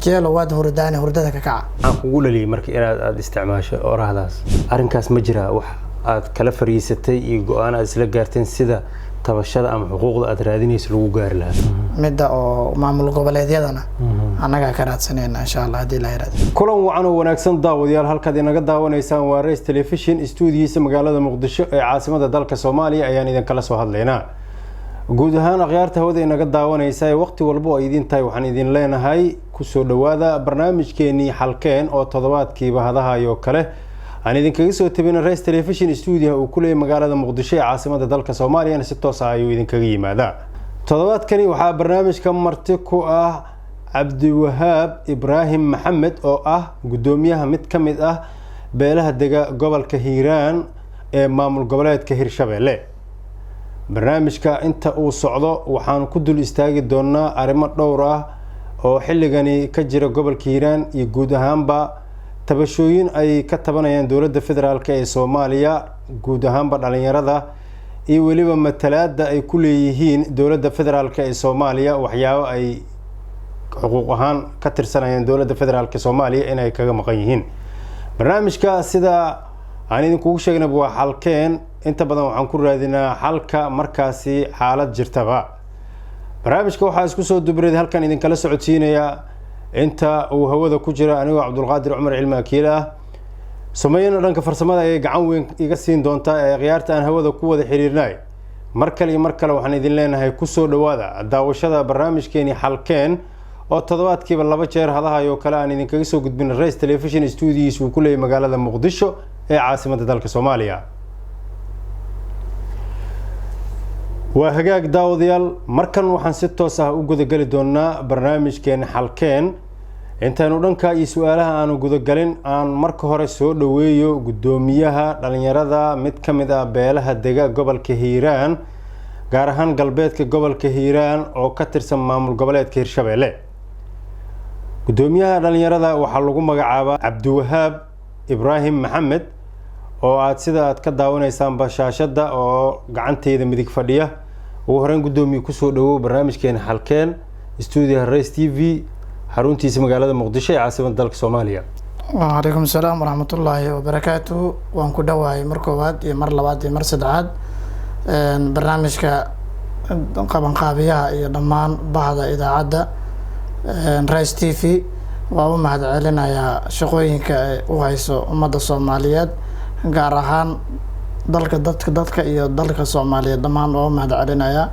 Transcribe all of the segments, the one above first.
Jijeelo waad hurdaane, hurdada ka kaca. Maxaa kugu dhaliyay marka inaad aada isticmaasho orahdaas? Arrinkaas ma jiraa wax aad kala fariisatay iyo go-aan aad isla gaarteen sida tabashada ama xuquuqda aad raadinayso lagu gaari lahaa? Midda oo maamul goboleedyadana annagaa ka raadsanayna, insha Allah, haddii la yiraahdo. Kulan wacan oo wanaagsan, daawadayaal. Halkaad inaga daawanaysaan waa Rays Telefishin, istuudiyiisa magaalada Muqdisho ee caasimada dalka Soomaaliya ayaan idinkala soo hadlaynaa. Guud ahaan akhyaarta hawada inaga daawanaysa ee waqti walba oo ay idin tahay, waxaan idin leenahay kusoo dhowaada barnaamijkeenii Xalkeen oo toddobaadkiiba hadahayo kale aan idinkaga soo tabina Rays Telefishin, stuudiyaha uu ku leeyay magaalada Muqdisho ee caasimada dalka Soomaaliyana si toos ah ayuu idinkaga yimaadaa. Toddobaadkani waxaa barnaamijka marti ku ah Cabdiwahaab Ibraahim Maxamed oo ah guddoomiyaha mid ka mid ah beelaha dega gobolka Hiiraan ee maamul goboleedka Hirshabeelle. Barnaamijka inta uu socdo waxaan ku dul istaagi doonaa arrimo dhowr ah oo xilligani ka jira gobolka Hiiraan iyo guud ahaanba tabashooyin ay ka tabanayaan dowladda federaalk ee Soomaaliya, guud ahaanba dhalinyarada iyo weliba matalaada ay ku leeyihiin dowladda federaalk ee Soomaaliya, waxyaabo ay xuquuq ahaan ka tirsanayaan dowladda federaalk Soomaaliya inay kaga maqan yihiin. Barnaamijka sida aan idinkugu sheegnaba waa Xalkeen. Inta badan waxaan ku raadinaa xalka markaasi xaalad jirtaba. Barnaamijka waxaa isku soo dubraday, halkan idinkala socodsiinaya inta uu hawada ku jira, anigoo Cabdulqaadir Cumar Cilmi Akiil ah. Sameeyana dhanka farsamada ayay gacan weyn iga siin doontaa ee khiyaarta aan hawada ku wada xiriirnay. Mar kale iyo mar kale waxaan idin leenahay kusoo dhowaada daawashada barnaamijkeeni Xalkeen oo toddobaadkiiba laba jeer hadahayo kale aan idinkaga soo gudbin Rays Telefishin, stuudiyiis uu ku leeyay magaalada Muqdisho ee caasimadda dalka Soomaaliya. Waa hagaag, daawadayaal, markan waxaan si toos ah u gudageli doonaa barnaamijkeeni Xalkeen. Intaanu dhanka iyo su-aalaha aanu gudagalin, aan marka hore soo dhoweeyo guddoomiyaha dhalinyarada mid ka mid ah beelaha dega gobolka Hiiraan, gaar ahaan galbeedka gobolka Hiiraan oo ka tirsan maamul goboleedka Hirshabeelle. Guddoomiyaha dhalinyarada waxaa lagu magacaabaa Cabdiwahaab Ibraahim Maxamed oo aad sida aad ka daawanaysaanba shaashadda oo gacanteyda midig fadhiya. Ugu horeyn, guddoomiye, kusoo dhawow barnaamijkeena Xalkeen, stuudiyaha Rays TV, xaruntiisa magaalada Muqdisho ee caasimada dalka Soomaaliya. Wacalaykum salaam waraxmatullaahi wabarakaatuhu. Waan ku dhowahay mar koowaad iyo mar labaad iyo mar saddexaad. Barnaamijka qabanqaabiyaha iyo dhammaan bahda idaacadda Rice TV waa u mahad celinayaa shaqooyinka ay u hayso ummadda Soomaaliyeed, gaar ahaan dalka, dadka iyo dalka Soomaaliyeed dhammaan. Waa u mahad celinayaa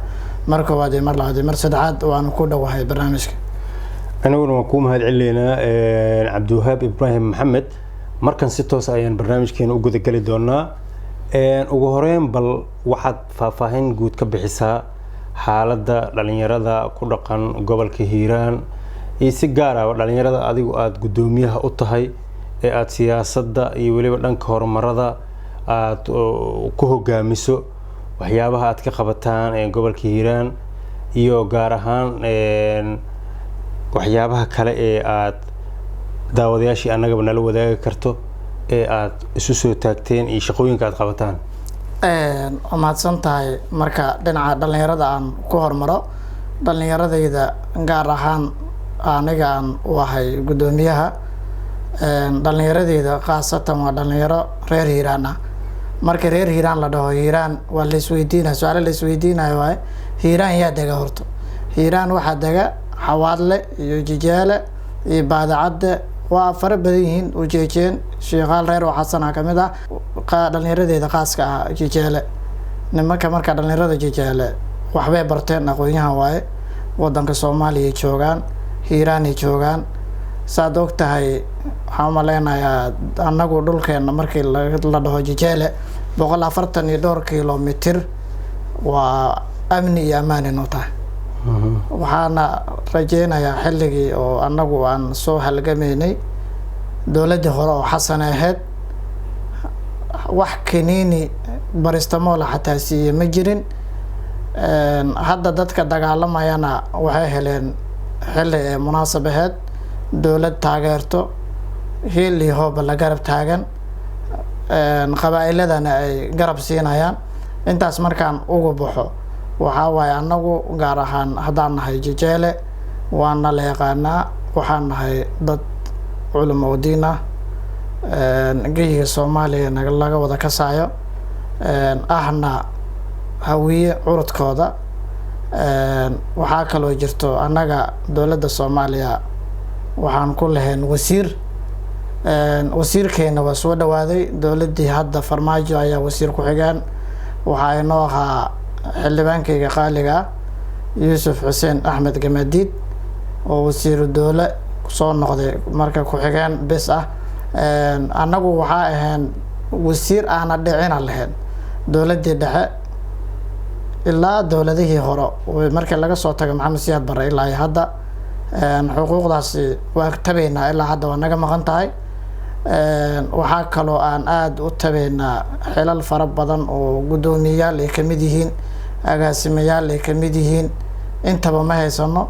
mar koowaad iyo mar labaad iyo mar saddexaad. Waana ku dhowahay barnaamijka. Aniguna waan kuu mahad celinaynaa, Cabdiwahaab Ibraahim Maxamed. Markan si toos ayaan barnaamijkeena u gudageli doonaa. Ugu horeyn, bal waxaad faahfaahin guud ka bixisaa xaaladda dhalinyarada ku dhaqan gobolka Hiiraan iyo si gaar ah dhalinyarada adigu aada guddoomiyaha u tahay ee aada siyaasadda iyo weliba dhanka horumarada aada ku hogaamiso, waxyaabaha aad ka qabataan ee gobolka Hiiraan iyo gaar ahaan waxyaabaha kale ee aada daawadayaashii annagaba nala wadaagi karto ee aada isu soo taagteen iyo shaqooyinka aada qabataan. Waa mahadsan tahay. Marka dhinaca dhalinyarada aan ku hormaro, dhalinyaradayda gaar ahaan aniga aan u ahay guddoomiyaha, dhalinyaradeyda khaasatan waa dhalinyaro reer Hiiraan ah. Marka reer Hiiraan la dhaho, Hiiraan waa la isweydiinaya, su-aalo la isweydiinayo waaye: Hiiraan yaa dega? Horto Hiiraan waxaa dega Xawaadle iyo Jijeele iyo Baadacadde, waa fara badan yihiin, Ujeejeen, Sheekhaal, reer Waxasana kamid ah. Dhalinyaradeeda khaaska ah Jijeele, nimanka marka dhalinyarada Jijeele waxbay barteen, aqoon-yahan waaye, wadanka Soomaaliya joogaan, Hiiraanay joogaan. Saad og tahay, waxaan umaleynayaa annagu dhulkeena markii la dhaho Jijeele 140 iyo dhowr kilomitir waa amni iyo ammaan inoo tahay. Waxaana rajeynayaa xilligii oo annagu aan soo halgamaynay dowladdii hore oo Xasan ahayd, wax kaniini baristamola xataa siiye ma jirin. Hadda dadka dagaalamayana waxay heleen xilli ee munaasab ahayd, dowlad taageerto, hiil iyo hooba la garab taagan, qabaa-iladana ay garab siinayaan. Intaas markaan uga baxo, waxaa waaye annagu gaar ahaan haddaan nahay Jijeele waana la yaqaanaa. Waxaan nahay dad culamo oo diin ah, geyiga Soomaaliya laga wada kasaayo, ahna Hawiye curudkooda. Waxaa kaloo jirto, annaga dowladda Soomaaliya waxaan ku lahayn wasiir. Wasiirkeena waa soo dhawaaday. Dowladdii hadda Farmaajo ayaa wasiir ku-xigeen waxaa inoo ahaa xildhibaankayga qaaliga ah, Yuusuf Xuseen Axmed Gamadiid, oo wasiiru dowle soo noqday, marka ku-xigeen bes ah. Annagu waxaa ahayn wasiir aana dhicina lahayn dowladdii dhexe ilaa dowladihii hore, markii laga soo tago Maxamed Siyaad Barre ilaa iyo hadda. Xuquuqdaasi waa tabaynaa, ilaa hadda waa naga maqan tahay. Waxaa kaloo aan aada u tabaynaa xilal fara badan oo guddoomiyeyaal ay kamid yihiin, agaasimayaal ay kamid yihiin, intaba ma haysano.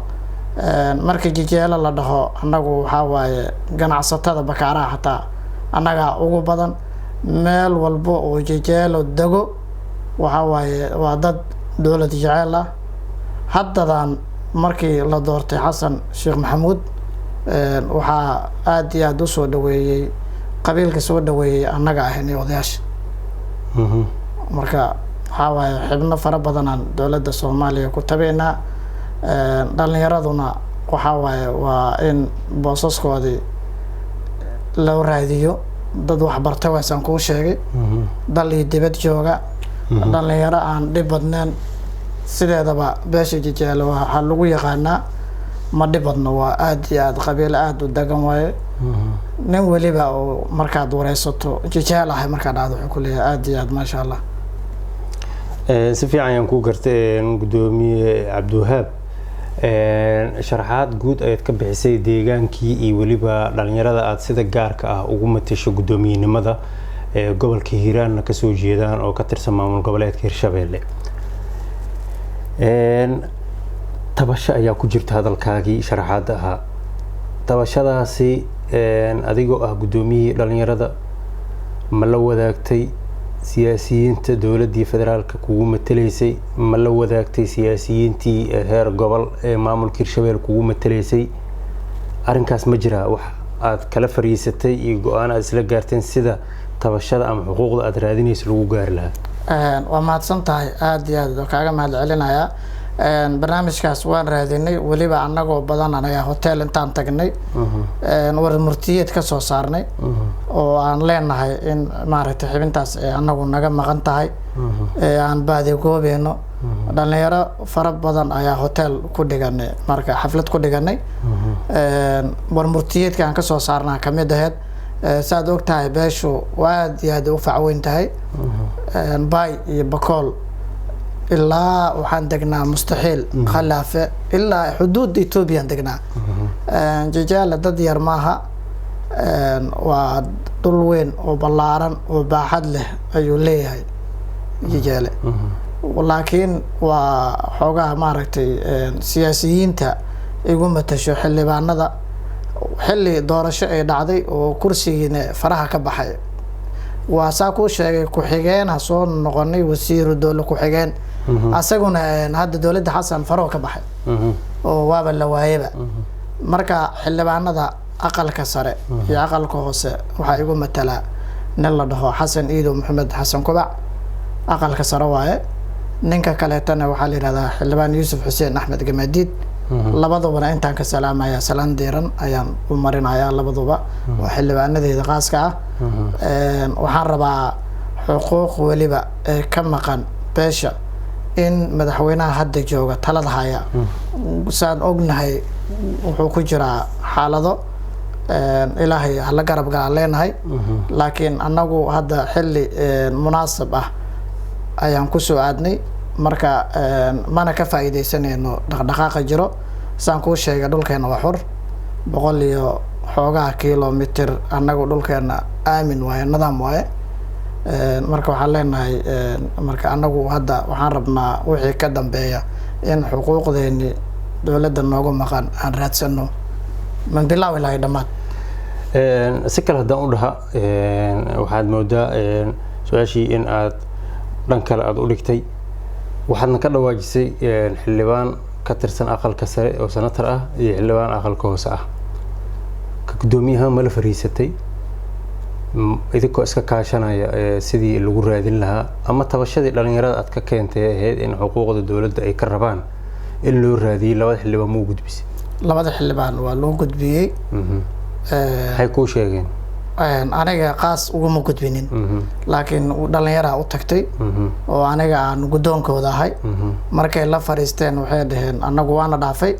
Marka Jijeelo la dhaho, annagu waxaa waaye ganacsatada bakaaraha xataa annagaa ugu badan. Meel walbo oo Jijeelo dego waxaa waaye waa dad dowlad jeceel ah. Haddadan markii la doortay Xasan Sheekh Maxamuud, waxaa aada iyo aada usoo dhaweeyey qabiilka soo dhaweeyey annaga ahayn iyo odayaasha. Marka waxaa waaye xibno fara badanaan dowladda Soomaaliya ku tabeynaa. Dhalinyaraduna waxaa waaye waa in boosaskoodii loo raadiyo. Dad waxbartay waasaan kuu sheegay, dal iyo dibad jooga, dhalinyaro aan dhib badneen. Sideedaba beesha Jijeelo waxaa lagu yaqaanaa ma dhib badno, waa aada iyo aada qabiilo aada u degan waaye. Nin weliba oo markaad wareysato Jijeel ahay markaa dhacdo, wuxuu kuleeyahay aada iyo aada maasha Allah. Si fiican ayaan kuu gartay, guddoomiye Cabdiwahaab. Sharaxaad guud ayaad ka bixisay deegaankii iyo weliba dhalinyarada aada sida gaarka ah ugu matasho guddoomiyenimada ee gobolka Hiiraanna kasoo jeedaan oo ka tirsan maamul goboleedka Hirshabeelle. Tabasho ayaa ku jirta hadalkaagii sharaxaadda ahaa. Tabashadaasi, adigoo ah guddoomiyihii dhalinyarada, ma la wadaagtay siyaasiyiinta dowladdii federaalka kugu mataleysay? Ma la wadaagtay siyaasiyiintii heer gobol ee maamulka Hirshabelle kugu mataleysay? Arrinkaas ma jiraa wax aad kala fariisatay iyo go-aan aad isla gaarteen sida tabashada ama xuquuqda aad raadinayso lagu gaari lahaa? Waa mahadsan tahay, aada iyo aad kaaga mahad celinayaa. Barnaamijkaas waan raadinay, weliba anagoo badan ayaa hotel intaan tagnay war murtiyeed ka soo saarnay oo aan leenahay in maaragtay xibintaas ee anagu naga maqan tahay ee aan baadigoobayno. Dhalinyaro fara badan ayaa hotel ku dhiganay, marka xaflad ku dhiganay, war murtiyeedka aan kasoo saarnaa kamid aheyd. Saad og tahay, beeshu aad iyo aad u facweyn tahay. Baay iyo Bakool ilaa waxaan degnaa Mustaxiil, Khalaafe, ilaa xuduud Ethoobiyan degnaa. Jijaala dad yar maaha, waa dhul weyn oo ballaaran oo baaxad leh ayuu leeyahay Jijaale, laakiin waa xoogaha maaragtay siyaasiyiinta igu matasho xildhibaanada xilli doorasho ay dhacday oo kursigiina faraha ka baxay. Waa saa kuu sheegay, ku-xigeenha soo noqonay, wasiiru dowle ku-xigeen, asaguna hadda dowladda Xasan faraho ka baxay oo waaba la waayaba. Marka xildhibaanada aqalka sare iyo aqalka hoose waxaa igu matalaa nin la dhaho Xasan Iidow Maxamed, Xasan Kubac, aqalka sare waaye. Ninka kaleetana waxaa la yihahdaa xildhibaan Yuusuf Xuseen Axmed Gamadiid. Labadubana intaan ka salaamaya, salaan diiran ayaan u marinayaa labaduba, oo xildhibaanadeeda qaaska ah. Waxaan rabaa xuquuq weliba ee ka maqan beesha in madaxweynaha hadda jooga talada haya, saan ognahay wuxuu ku jiraa xaalado, Ilaahay hala garab galaan leenahay, laakiin annagu hadda xilli munaasab ah ayaan kusoo aadnay. Marka mana ka faa'iidaysanayno dhaqdhaqaaqa jiro. Saan kuu sheegay, dhulkeena waa xur, 100 iyo xoogaha kilomitr annagu dhulkeena aamin waaye, nidaam waaye. Marka waxaan leenahay, marka annagu hadda waxaan rabnaa wixii ka dambeeya in xuquuqdeeni dowladda noogu maqan aan raadsano min bilaaw ilaa dhammaad. Si kale haddaan u dhaha, waxaad moodaa su-aashii in aad dhan kale aada u dhigtay, waxaadna ka dhawaajisay xildhibaan ka tirsan aqalka sare oo senator ah iyo xildhibaan aqalka hoose ah. Guddoomiyaha ma la fariisatay idinkoo iska kaashanaya sidii lagu raadin lahaa ama tabashadii dhalinyarada aad ka keentay ahayd in xuquuqda dowladda ay ka rabaan in loo raadiyey, labada xildhibaan ma u gudbisay? Labada xildhibaan waa loo gudbiyey. Maxay kuu sheegeen? Aniga qaas uguma gudbinin, laakiin dhalinyaraa u tagtay oo aniga aan guddoonkooda ahay. Markay la fariisteen waxay dhaheen annagu waana dhaafay.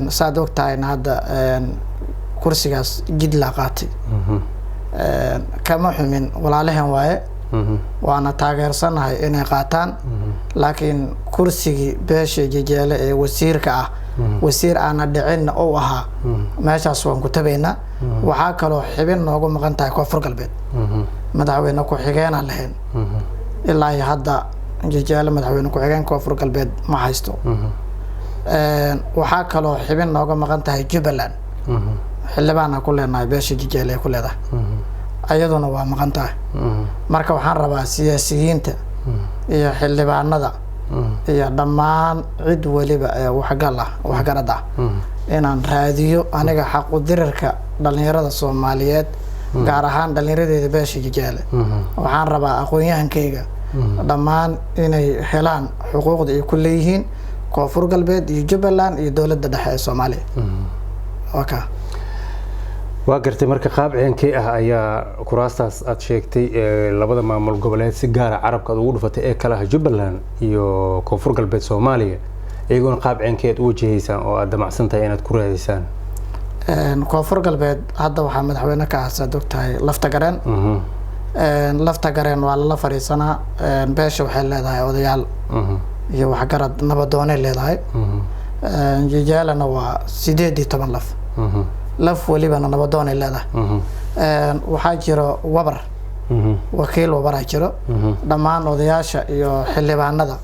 Saad og tahayna hadda kursigaas jidlaa qaatay. Kama xumin, walaalahan waaye, waana taageersanahay inay qaataan, laakiin kursigii beesha Jejeele ee wasiirka ah, wasiir aana dhicinna uu ahaa, meeshaas waan ku tabaynaa. Waxaa kaloo xibin noogu maqan tahay Koonfur Galbeed, madaxweyne ku-xigeenaan lahayn. Ilaa iyo hadda Jejeele madaxweyne ku-xigeen Koonfur Galbeed ma haysto. Waxaa kaloo xibin nooga maqan tahay Jubbaland, xildhibaana ku leenahay beesha Jejeele ay ku leedahay, ayaduna waa maqan tahay. Marka waxaan rabaa siyaasiyiinta iyo xildhibaanada iyo dhammaan cid waliba ee waxgal ah, waxgarad ah, inaan raadiyo aniga xaqudirirka dhalinyarada Soomaaliyeed, gaar ahaan dhalinyaradeeda beesha Jejeele. Waxaan rabaa aqoon-yahankayga dhammaan inay helaan xuquuqda ay ku leeyihiin Koonfur Galbeed iyo Jubbaland iyo dowladda dhexe ee Soomaaliya. Waa kaa. Waa gartay. Marka qaab ceenkee ah ayaa kuraastaas aad sheegtay ee labada maamul goboleed si gaara carabka aad ugu dhufatay ee kale ah Jubbaland iyo Koonfur Galbeed Soomaaliya, iyagoona qaab ceenkee aad u wajahaysaan oo aad damacsan tahay inaad ku raadiysaan? Koonfur Galbeed hadda waxaa madaxweyne ka ah, saad ogtahay, Lafta Gareen. Lafta Gareen waa lala fadhiisanaa. Beesha waxay leedahay odayaal iyo waxgarad, nabadoonay leedahay. Jejeelana waa 18 laf, laf welibana nabadoonay leedahay. Waxaa jiro wabar, wakiil wabaraa jiro. Dhammaan odayaasha iyo xildhibaanada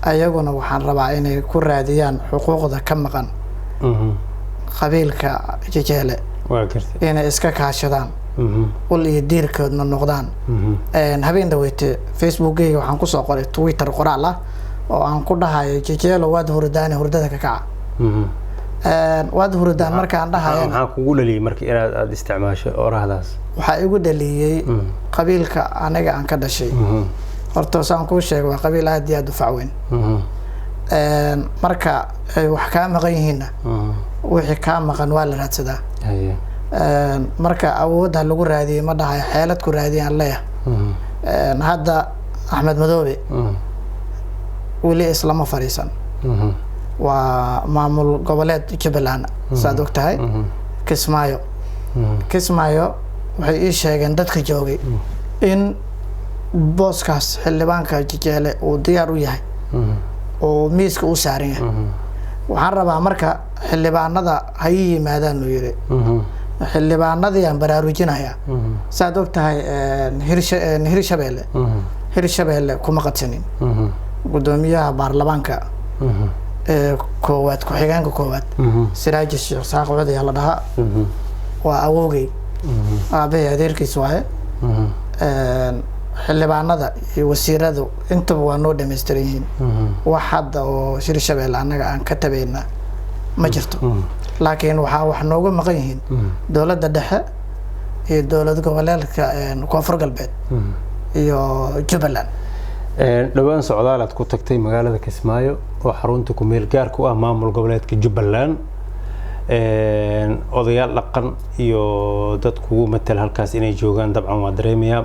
ayaguna waxaan rabaa inay ku raadiyaan xuquuqda ka maqan qabiilka Jejeele, Waa gartay. inay iska kaashadaan, ul iyo diirkoodna noqdaan. Habeen dhaweyte Facebookgayga waxaan kusoo qoray Twitter qoraal ah oo aan ku dhahayo "Jejeelo waad hurdaane, hurdada ka kaca." Waad hurdaan markaan dhahayana, Maxaa kugu dhaliyay marka inaad aada isticmaasho orahdaas? Waxaa igu dhaliyey qabiilka aniga aan ka dhashay. Horta saan kuu sheegay, waa qabiil aad iyo aad u fac weyn. Marka ay wax kaa maqan yihiinna, wixii kaa maqan waa la raadsadaa. Marka awoodda lagu raadiyey ma dhahayo, xeelad ku raadiyaan leeyahay. Hadda Axmed Madoobe weli islama fadhiisan, waa maamul goboleed Jubbaland, saad og tahay. Kismaayo, Kismaayo waxay ii sheegeen dadka joogay in booskaas xildhibaanka Jejeele uu diyaar u yahay oo miiska u saaran yahay. Waxaan rabaa marka xildhibaanada ha ii yimaadaan uu yiri. Xildhibaanadii aan baraarujinayaa. Saad og tahay, Hirshabeelle, Hirshabeelle kuma qadsanin guddoomiyaha baarlamaanka ee koowaad, ku-xigeenka koowaad, Siraaji Sheekh Saaq Codaya la dhahaa, waa awowgay, aabahay adeerkiis waaye. Xildhibaanada iyo wasiiradu intaba waa noo dhammaystiran yihiin. Wax hadda oo Hirshabeelle annaga aan ka tabayna ma jirto, laakiin waxaa wax nooga maqan yihiin dowladda dhexe iyo dowlad goboleedka Koonfur Galbeed iyo Jubbaland. Dhowaan socdaal aad ku tagtay magaalada Kismaayo oo xarunta ku-meel gaarka u ah maamul goboleedka Jubbaland, odayaal dhaqan iyo dad kugu matal halkaas inay joogaan dabcan waa dareemayaa.